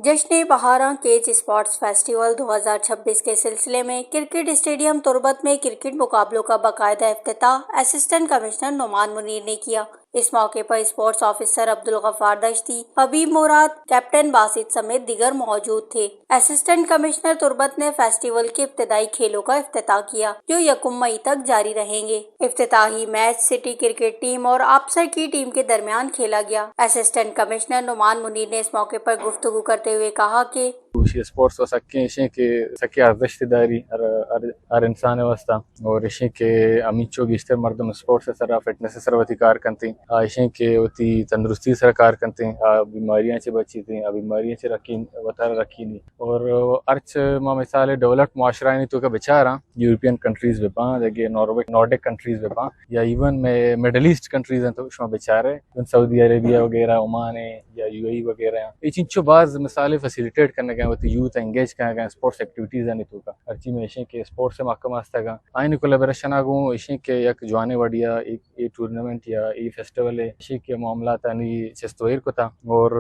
جشن بہاراں catch sports festival دو ہزار چھبیس کے سلسلے میں کرکٹ اسٹیڈیم تربت میں کرکٹ مقابلوں کا باقاعدہ افتتاح اسسٹنٹ کمشنر نعمان منیر نے کیا۔ اس موقع پر اسپورٹس آفیسر عبدالغفار دشتی، حبیب مراد، کیپٹن باسط سمیت دیگر موجود تھے۔ اسسٹنٹ کمشنر تربت نے فیسٹیول کے ابتدائی کھیلوں کا افتتاح کیا، جو یکم مئی تک جاری رہیں گے۔ افتتاحی میچ سٹی کرکٹ ٹیم اور آپسر کی ٹیم کے درمیان کھیلا گیا۔ اسسٹنٹ کمشنر نعمان منیر نے اس موقع پر گفتگو کرتے ہوئے کہا کہ ایشی اسپورٹس و سکیں ایشیں کہ سکیں ارزشت داری ہر، ہر، ہر انسان واسطہ، اور ایشیں کہ ہمینچو گیشتر مردم اسپورٹس سرا، فٹنس سرا وتی کار کنتے، آ ایشیں کہ وتی تندرستی سرا کار کنتے، آ بیماریاں چہ بچیتے، آ بیماریاں چہ رکین، وتارا رکینی۔ اور ہرچ ما مثال ڈیولپڈ معاشرہ آنی توکا بچاراں، یورپین کنٹریز بہ باں، دگہ ناروے، نارڈک کنٹریز بہ باں، یا ایون میں مڈل ایسٹ کنٹریز ہیں تو شما بچارے، ایون سعودی عربیہ وغیرہ، عمان ہے یا یو اے ای وغیرہ ہیں۔ یہ چنچو باز مثال فیسیلیٹیٹ کرنے گئے، وتی یوتھ انگیج کرنے گئے اسپورٹس ایکٹیویٹیز آنی توکا۔ ہرچی میں ایشیں کہ اسپورٹس محکمہ ہستا گا، آئین کولیبریشن آ گوں ایشیں کہ یک جوانے وڑیا ایک، اے ٹورنامنٹ یا اے فیسٹیول ہے، ایشیں کہ معاملات آنی چست ویر کتا۔ اور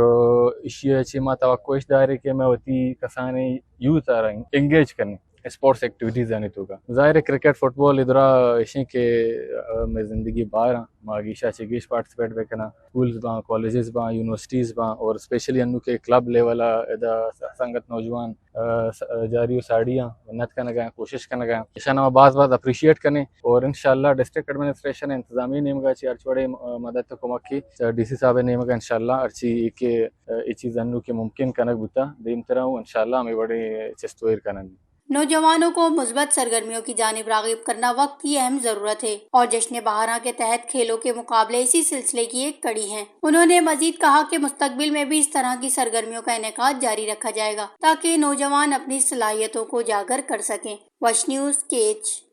ایشی چی ما توقع اش دارے کہ میں وتی کسانے یوتھ آ انگیج کرنے اسپورٹس ایکٹیویٹیز آنی توکا۔ ظاہر ہے کرکٹ، فٹبال ادرا ایشیں کہ، آ، میں زندگی باہر ہاں، ما گیشا چہ گیش پارٹیسپیٹ بہ کناں، اسکولز باں، کالجز باں، یونیورسٹیز باں، اور اسپیشلی انو کہ کلب لیول آ ادا سنگت نوجوان، آ، س-، جاری و ساڑی آں، محنت کنگا، کوشش کنگا۔ ایشاں ما باز باز اپریشیٹ کنیں اور انشاءاللہ ڈسٹرکٹ ایڈمنسٹریشن انتظامی نیمگا چہ ہرچ وڑے، آ، مدد و کمک کی ڈی سی صاحب نیمگا انشاءاللہ ہرچی کہ، آ، اے چیز انو کہ ممکن کنگ بوتا، دیمترا ہوں انشاءاللہ ہمیں وڑے چست ویر کنن۔ نوجوانوں کو مثبت سرگرمیوں کی جانب راغب کرنا وقت کی اہم ضرورت ہے اور جشن بہاراں کے تحت کھیلوں کے مقابلے اسی سلسلے کی ایک کڑی ہیں۔ انہوں نے مزید کہا کہ مستقبل میں بھی اس طرح کی سرگرمیوں کا انعقاد جاری رکھا جائے گا تاکہ نوجوان اپنی صلاحیتوں کو اجاگر کر سکیں۔ وش نیوز، کیچ۔